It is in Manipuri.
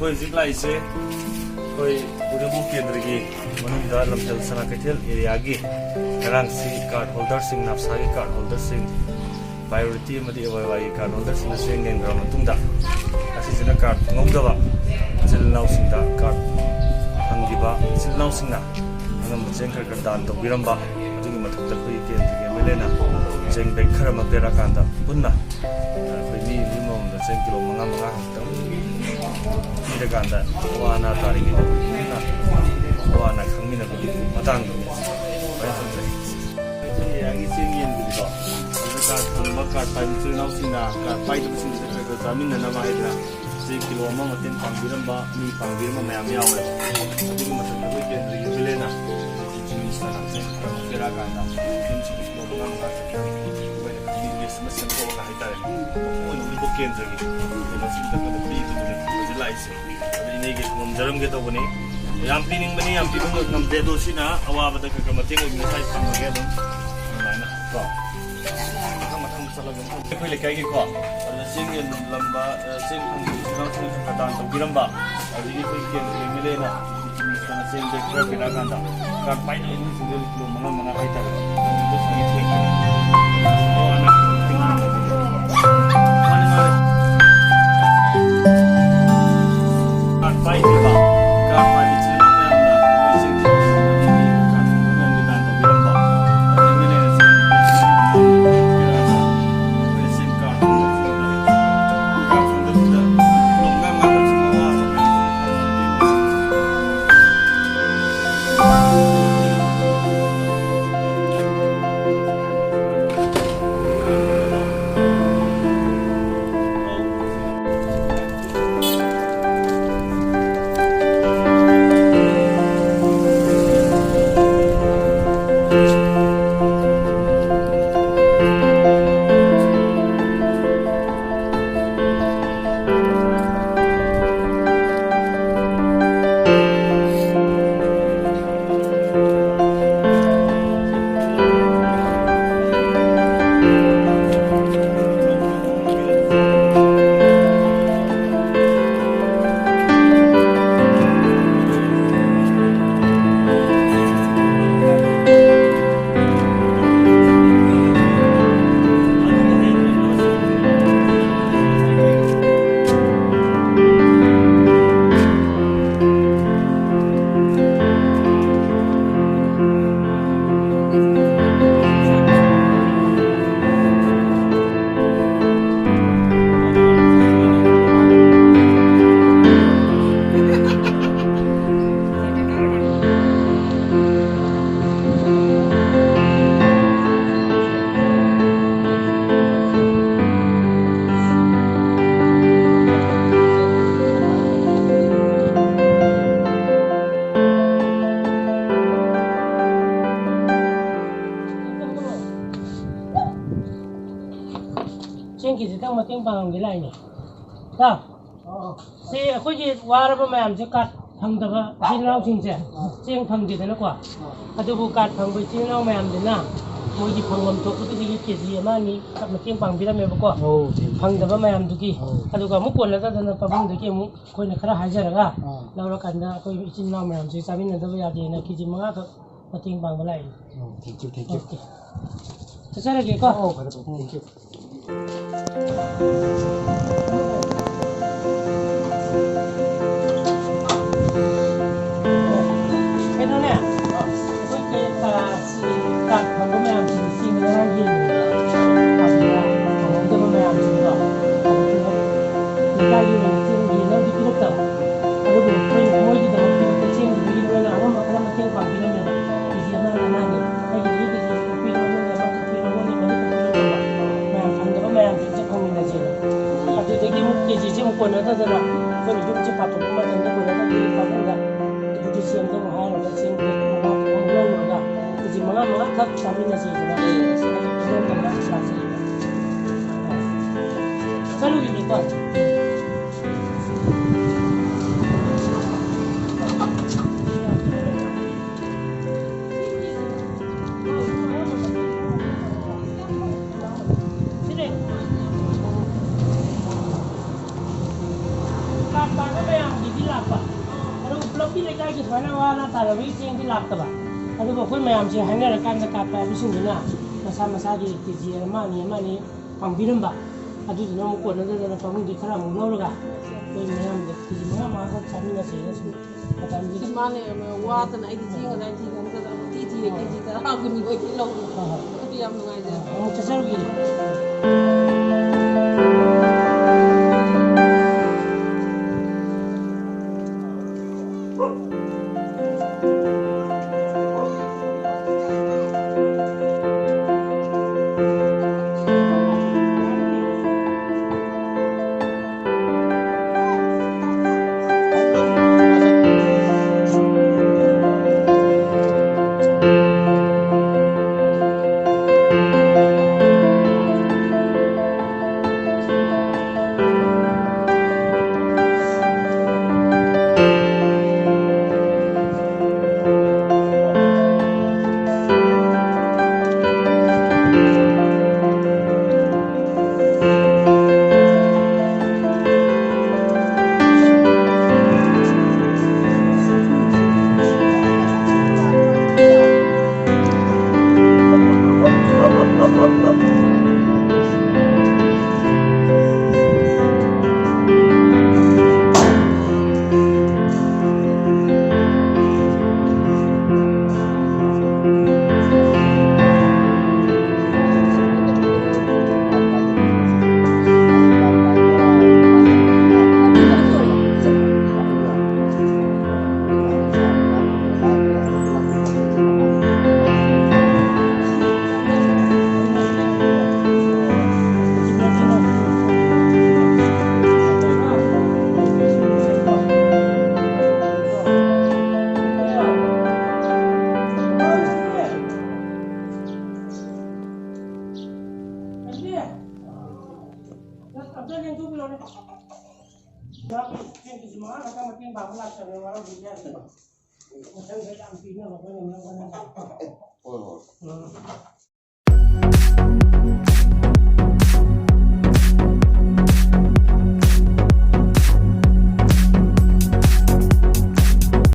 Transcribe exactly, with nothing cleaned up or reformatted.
ꯍꯧꯖꯤꯛ ꯂꯥꯛꯏꯁꯦ ꯑꯩꯈꯣꯏ ꯎꯔꯤꯄꯣꯛ ꯀꯦꯟꯗ꯭ꯔꯒꯤ ꯃꯅꯨꯡꯗ ꯂꯝꯐꯦꯜ ꯁꯅꯥ ꯀꯩꯊꯦꯜ ꯑꯦꯔꯤꯌꯥꯒꯤ ꯉꯔꯥꯡꯁꯤ ꯀꯥꯔꯗ ꯍꯣꯜꯗꯔꯁꯤꯡ, ꯅꯥꯞꯁꯥꯒꯤ ꯀꯥꯔꯗ ꯍꯣꯜꯗꯔꯁꯤꯡ, ꯄ꯭ꯔꯥꯏꯌꯣꯔꯤꯇꯤ ꯑꯃꯗꯤ ꯑꯦ ꯋꯥꯏ ꯋꯥꯏꯒꯤ ꯀꯥꯔꯗ ꯍꯣꯜꯗꯔꯁꯤꯡꯅ ꯆꯦꯡ ꯌꯦꯟꯈ꯭ꯔꯕ ꯃꯇꯨꯡꯗ, ꯑꯁꯤꯁꯤꯅ ꯀꯥꯔꯗ ꯐꯪꯍꯧꯗꯕ ꯏꯆꯤꯜ ꯏꯅꯥꯎꯁꯤꯡꯗ, ꯀꯥꯔꯗ ꯐꯪꯈꯤꯕ ꯏꯆꯤꯜ ꯏꯅꯥꯎꯁꯤꯡꯅ ꯑꯉꯝꯕ ꯆꯦꯡ ꯈꯔ ꯈꯔ ꯗꯥꯟ ꯇꯧꯕꯤꯔꯝꯕ, ꯑꯗꯨꯒꯤ ꯃꯊꯛꯇ ꯑꯩꯈꯣꯏꯒꯤ ꯀꯦꯟꯗ꯭ꯔꯒꯤ ꯑꯦꯝ ꯑꯦꯜ ꯑꯦꯅ ꯆꯦꯡ ꯕꯦꯛ ꯈꯔ ꯑꯃ ꯄꯤꯔꯛꯑꯀꯥꯟꯗ ꯄꯨꯟꯅ ꯑꯩꯈꯣꯏ ꯃꯤ, ꯃꯤ ꯑꯃꯃꯝꯗ ꯆꯦꯡ ꯀꯤꯂꯣ ꯃꯉꯥ ꯃꯉꯥ ꯈꯛꯇꯪ ꯄꯤꯔꯀꯥꯟꯗ ꯑꯋꯥ ꯑꯅꯥ ꯇꯥꯔꯤꯉꯩꯗ ꯄꯨꯟꯅ ꯑꯋꯥ ꯑꯅꯥ ꯈꯪꯃꯤꯟꯅꯕꯒꯤ ꯃꯇꯥꯡꯗꯨꯅꯤ꯫ ꯁꯨꯃꯥꯏꯅ ꯇꯧꯖꯩ꯫ ꯑꯩꯈꯣꯏ ꯑꯦꯔꯤꯌꯥꯒꯤ ꯆꯦꯡ ꯌꯦꯟꯕꯗꯣ, ꯑꯗꯨꯗ ꯀꯥꯔꯗ ꯐꯪꯕ, ꯀꯥꯔꯗ ꯄꯥꯏꯕ ꯏꯆꯤꯜ ꯏꯅꯥꯎꯁꯤꯡꯅ ꯀꯥꯔꯗ ꯄꯥꯏꯗꯕꯁꯤꯡꯗꯨꯗ ꯈꯔ ꯈꯔ ꯆꯥꯃꯤꯟꯅꯅꯕ ꯍꯥꯏꯗꯅ ꯆꯦꯡ ꯀꯤꯂꯣ ꯑꯃ ꯃꯇꯦꯡ ꯄꯥꯡꯕꯤꯔꯝꯕ, ꯃꯤ ꯄꯥꯡꯕꯤꯔꯝꯕ ꯃꯌꯥꯝ ꯌꯥꯎꯋꯦ꯫ ꯑꯗꯨꯒꯤ ꯃꯊꯛꯇ ꯑꯩꯈꯣꯏ ꯀꯦꯟꯗ꯭ꯔꯒꯤ ꯑꯦꯝ ꯑꯦꯜ ꯑꯦꯅ ꯆꯤꯐ ꯃꯤꯅꯤꯁꯇꯔꯅ ꯆꯦꯡ ꯈꯔ ꯄꯤꯔꯛꯑꯀꯥꯟꯗ ꯌꯨꯝꯁꯤꯡꯗ ꯀꯤꯂꯣ ꯃꯉꯥ ꯃꯉꯥ ꯆꯠꯈ꯭ꯔꯦ꯫ ꯑꯩꯈꯣꯏꯅ ꯀꯝꯃ꯭ꯌꯨꯅꯤꯇꯤ ꯂꯤꯁ ꯑꯃ ꯁꯦꯝꯗꯣꯛꯑꯒ ꯍꯥꯏꯇꯥꯔꯦ, ꯃꯄꯨꯡ ꯑꯣꯏꯅ ꯎꯔꯤꯄꯣꯛ ꯀꯦꯟꯗ꯭ꯔꯒꯤ ꯀꯩꯅꯣꯁꯤꯡꯗ ꯑꯩꯈꯣꯏꯅ ꯄꯤꯕꯗꯨꯅꯦ ꯍꯧꯖꯤꯛ ꯂꯥꯛꯏꯁꯦ꯫ ꯑꯗꯨ ꯏꯅꯦꯒꯤ ꯉꯝꯖꯔꯝꯒꯦ ꯇꯧꯕꯅꯤ꯫ ꯌꯥꯝ ꯄꯤꯅꯤꯡꯕꯅꯤ, ꯌꯥꯝ ꯄꯤꯕ ꯉꯝꯗꯦ꯫ ꯑꯗꯣ ꯁꯤꯅ ꯑꯋꯥꯕꯗ ꯈꯔ ꯈꯔ ꯃꯇꯦꯡ ꯑꯣꯏꯕ ꯉꯁꯥꯏ ꯐꯪꯉꯒꯦ ꯑꯗꯨꯝ ꯑꯗꯨꯃꯥꯏꯅ ꯀꯣ꯫ ꯃꯊꯪ ꯃꯊꯪ ꯆꯠꯂꯒ ꯑꯃꯨꯛ ꯑꯩꯈꯣꯏ ꯂꯩꯀꯥꯏꯒꯤꯀꯣ, ꯑꯗꯨꯗ ꯆꯦꯡ ꯌꯦꯟꯂꯝꯕ, ꯑ, ꯆꯦꯡ ꯐꯪꯗꯕ ꯏꯆꯤꯜ ꯏꯅꯥꯎꯁꯤꯡꯅꯁꯨ ꯈꯔ ꯗꯥꯟ ꯇꯧꯕꯤꯔꯝꯕ, ꯑꯗꯒꯤ ꯑꯩꯈꯣꯏ ꯀꯦꯟꯗ꯭ꯔꯒꯤ ꯑꯦꯝ ꯑꯦꯜ ꯑꯦꯅ ꯆꯦꯡ ꯕꯦꯛ ꯈꯔ ꯄꯤꯔꯛꯑꯀꯥꯟꯗ ꯀꯥꯔꯗ ꯄꯥꯏꯗꯕ ꯏꯃꯨꯡꯁꯤꯡꯗ ꯀꯤꯂꯣ ꯃꯉꯥ ꯃꯉꯥ ꯍꯥꯏꯇꯥꯔꯦ꯫ ꯑꯗꯨꯗ ꯁꯨꯃꯥꯏꯅ ꯊꯤꯜꯂꯛꯄꯅꯦ꯫ ꯑꯋꯥ ꯑꯅꯥ ꯃꯥꯅꯦ, ꯃꯥꯅꯦ꯫ ꯀꯥꯔꯗ ꯄꯥꯏꯗ꯭ꯔꯤꯕ, ꯀꯥꯔꯗ ꯄꯥꯏꯕ ꯏꯆꯤꯜ ꯏꯅꯥꯎ ꯃꯌꯥꯝꯅ ꯑꯩꯈꯣꯏ ꯆꯦꯡ ꯊꯤꯜꯂꯛꯄꯗꯒꯤ ꯀꯥꯔꯗ ꯐꯪꯗꯕ ꯃꯌꯥꯝꯒꯤ ꯗꯥꯟ ꯇꯧꯕꯤꯔꯝꯕ, ꯑꯗꯒꯤ ꯑꯦꯝ ꯑꯦꯜ ꯑꯦꯅ ꯆꯦꯡ ꯄꯤꯔꯛꯑꯒ ꯑꯩꯈꯣꯏꯅ ꯆꯦꯡ ꯀꯥꯔꯗ ꯐꯪꯗꯕꯁꯤꯡꯗ, ꯀꯥꯔꯗ ꯐꯪꯗꯕꯁꯤꯡꯗ ꯀꯤꯂꯣ ꯃꯉꯥ ꯃꯉꯥ ꯇꯧꯔꯁꯨ ꯑꯋꯥꯕ ꯃꯌꯥꯝ ꯄꯥꯡꯒꯦ ꯂꯥꯛꯏꯅꯦ꯫ ꯇꯥ, ꯁꯤ ꯑꯩꯈꯣꯏꯒꯤ ꯋꯥꯔꯕ ꯃꯌꯥꯝꯁꯦ, ꯀꯥꯔꯗ ꯐꯪꯗꯕ ꯏꯆꯤꯜ ꯏꯅꯥꯎꯁꯤꯡꯁꯦ, ꯆꯦꯡ ꯐꯪꯗꯦꯗꯅꯀꯣ꯫ ꯑꯗꯨꯕꯨ ꯀꯥꯔꯗ ꯐꯪꯕ ꯏꯆꯤꯜ ꯏꯅꯥꯎ ꯃꯌꯥꯝꯁꯤꯅ ꯃꯣꯏꯒꯤ ꯐꯪꯐꯝ ꯊꯣꯛꯄꯗꯨꯗꯒꯤ ꯀꯦ ꯖꯤ ꯑꯃ ꯑꯅꯤ ꯃꯇꯦꯡ ꯄꯥꯡꯕꯤꯔꯝꯃꯦꯕꯀꯣ, ꯑꯧ, ꯊꯦꯡꯀ꯭ꯌꯨ, ꯐꯪꯗꯕ ꯊꯦꯡꯀ꯭ꯌꯨ꯫ ꯃꯌꯥꯝꯗꯨꯒꯤ꯫ ꯑꯧ꯫ ꯑꯗꯨꯒ ꯑꯃꯨꯛ ꯀꯣꯟꯅꯗꯗꯅ ꯄꯥꯕꯨꯡꯗꯒꯤ ꯑꯃꯨꯛ ꯑꯩꯈꯣꯏꯅ ꯈꯔ ꯍꯥꯏꯖꯔꯒ ꯑꯥ꯫ ꯂꯧꯔꯀꯥꯟꯗ ꯑꯩꯈꯣꯏ ꯏꯆꯤꯜ ꯏꯅꯥꯎ ꯃꯌꯥꯝꯁꯦ ꯆꯥꯃꯤꯟꯅꯗꯕ ꯌꯥꯗꯦꯅ ꯀꯦ ꯖꯤ ꯃꯉꯥꯈꯛ ꯃꯇꯦꯡ ꯄꯥꯡꯕ ꯂꯥꯛꯏ꯫ ꯑꯣ, ꯊꯦꯡꯀ꯭ꯌꯨ, ꯊꯦꯡꯀ꯭ꯌꯨ꯫ ꯑꯣꯀꯦ꯫ ꯆꯠꯆꯔꯒꯦꯀꯣ꯫ ꯑꯣ, ꯐꯔꯦ, ꯐꯔꯦ, ꯊꯦꯡꯀ꯭ꯌꯨ꯫ ꯀꯩꯅꯣꯅꯦ, ꯑꯩꯈꯣꯏ ꯀꯩ, ꯑ, ꯀꯥꯔꯗ ꯐꯪꯕ ꯃꯌꯥꯝꯁꯤꯡ ꯆꯦꯡ ꯉꯔꯥꯡ ꯌꯦꯟꯕꯅꯦꯕ꯫ ꯑꯗꯨꯗ ꯐꯪꯍꯧꯗꯕ ꯃꯌꯥꯝꯁꯤꯡꯗꯣ, ꯑꯗꯨꯗ ꯂꯩꯀꯥꯏꯒꯤ ꯑꯣꯏꯅ ꯆꯦꯡ ꯌꯦꯟꯅꯕꯗꯤ ꯄꯤꯔꯛꯇꯕ꯫ ꯑꯗꯨꯕꯨ ꯑꯩꯈꯣꯏꯅ ꯃꯣꯏꯒꯤꯗꯃꯛꯇ ꯆꯦꯡꯗꯨꯗꯒꯤ ꯃꯣꯏꯅ ꯑꯉꯝꯕ ꯈꯔ ꯃꯇꯦꯡ ꯄꯥꯡꯕꯤꯔꯝꯃꯦꯕ꯫ ꯀꯦ ꯖꯤ ꯑꯃ ꯑꯃ ꯑꯅꯤ꯫ ꯑꯩꯒꯤꯗꯤ ꯀꯦ ꯖꯤ ꯇꯔꯨꯛ ꯄꯤꯔꯣ, ꯅꯣꯏꯒꯤ ꯑꯃ ꯇꯔꯨꯛ ꯄꯤꯔꯣ, ꯅꯣꯏꯒꯤ ꯃꯔꯤ ꯇꯔꯨꯛ ꯄꯤꯔꯣ ꯇꯧꯕ꯫ ꯃꯌꯥꯝ ꯐꯪꯗꯕ ꯃꯌꯥꯝꯁꯤꯡꯁꯦ ꯐꯪꯃꯤꯟꯅꯁꯦꯅ꯫ ꯑꯗꯨꯗꯒꯤ ꯑꯃꯨꯛ ꯀꯦ ꯖꯤꯁꯦ ꯑꯃꯨꯛ ꯀꯣꯟꯅꯗꯗꯅ ꯑꯩꯈꯣꯏꯅ ꯌꯨꯝꯁꯦ ꯄꯥꯊꯣꯛꯄ ꯃꯇꯝꯗ ꯀꯣꯟꯅꯗꯕꯗꯒꯤ ꯄꯥꯕꯨꯡꯗ ꯑꯗꯨꯗꯤ ꯆꯦꯡꯗꯣ ꯑꯃꯨꯛ ꯍꯥꯏꯔꯒ ꯆꯦꯡꯗꯣ ꯑꯃꯨꯛ ꯂꯧꯔꯨꯔꯒ ꯀꯦ ꯖꯤ ꯃꯉꯥ ꯃꯉꯥꯈꯛ ꯆꯥꯃꯤꯟꯅꯁꯦꯗꯅ ꯑꯩ ꯉꯁꯤ ꯑꯌꯨꯛ ꯏꯔꯣꯟꯕ ꯉꯥ ꯆꯥꯁꯦ꯫ ꯆꯠꯂꯨꯈꯤꯒꯦꯀꯣ꯫ ꯁꯤꯅꯦ꯫ ꯀꯥꯔꯗ ꯄꯥꯏꯕ ꯃꯌꯥꯝꯒꯤꯗꯤ ꯂꯥꯛꯄ꯫ ꯑꯗꯨꯒ ꯄꯨꯂꯞꯀꯤ ꯂꯩꯀꯥꯏꯒꯤ ꯁꯨꯃꯥꯏꯅ ꯋꯥꯅ ꯇꯥꯟꯅꯕꯒꯤ ꯆꯦꯡꯗꯤ ꯂꯥꯛꯇꯕ꯫ ꯑꯗꯨꯕꯨ ꯑꯩꯈꯣꯏ ꯃꯌꯥꯝꯁꯦ ꯍꯥꯏꯅꯔꯀꯥꯟꯗ ꯀꯥꯔꯗ ꯄꯥꯏꯕꯁꯤꯡꯗꯨꯅ ꯃꯁꯥ ꯃꯁꯥꯒꯤ ꯀꯦ ꯖꯤ ꯑꯃ ꯑꯅꯤ, ꯑꯃ ꯑꯅꯤ ꯄꯥꯡꯕꯤꯔꯝꯕ꯫ ꯑꯗꯨꯗꯨꯅ ꯑꯃꯨꯛ ꯀꯣꯟꯅꯗꯗꯅ ꯄꯥꯕꯨꯡꯗꯤ ꯈꯔ ꯑꯃꯨꯛ ꯂꯧꯔꯒ ꯑꯩꯈꯣꯏ ꯃꯌꯥꯝꯗ ꯀꯦ ꯖꯤ ꯃꯉꯥ ꯃꯉꯥꯈꯛ ꯆꯥꯃꯤꯟꯅꯁꯦꯅ ꯁꯨꯝ ꯃꯇꯝꯁꯤꯗ ꯃꯥꯅꯦ, ꯋꯥꯗꯅ ꯑꯩꯗꯤ ꯆꯦꯡ ꯉꯁꯥꯏ ꯊꯤꯗꯅ ꯆꯠꯇꯅ ꯀꯣꯏꯊꯤ ꯊꯤꯔꯦ, ꯀꯦ ꯖꯤ ꯇꯔꯥ ꯀꯨꯟꯒꯤ ꯀꯣꯏꯊꯤ ꯂꯧꯗꯅ꯫ ꯍꯣꯏ, ꯍꯣꯏ꯫ ꯑꯗꯨ ꯌꯥꯝ ꯅꯨꯡꯉꯥꯏꯖꯔꯦ꯫ ꯑꯃꯨꯛ ꯆꯠꯆꯔꯨꯈꯤꯒꯦ꯫ ꯃꯉꯥ ꯈꯛꯇ ꯃꯇꯦꯡ ꯄꯥꯡꯕ ꯂꯥꯛꯆꯕꯅꯦ, ꯋꯥꯔꯧꯕꯤꯕ ꯌꯥꯗꯦ꯫ ꯃꯊꯪꯗ ꯌꯥꯝ ꯄꯤꯅꯕ ꯑꯩꯈꯣꯏꯅ ꯉꯝꯅꯕ ꯍꯣꯠꯅꯖꯔꯛꯀꯦ꯫ ꯍꯣꯏ ꯍꯣꯏ꯫ ꯎꯝ꯫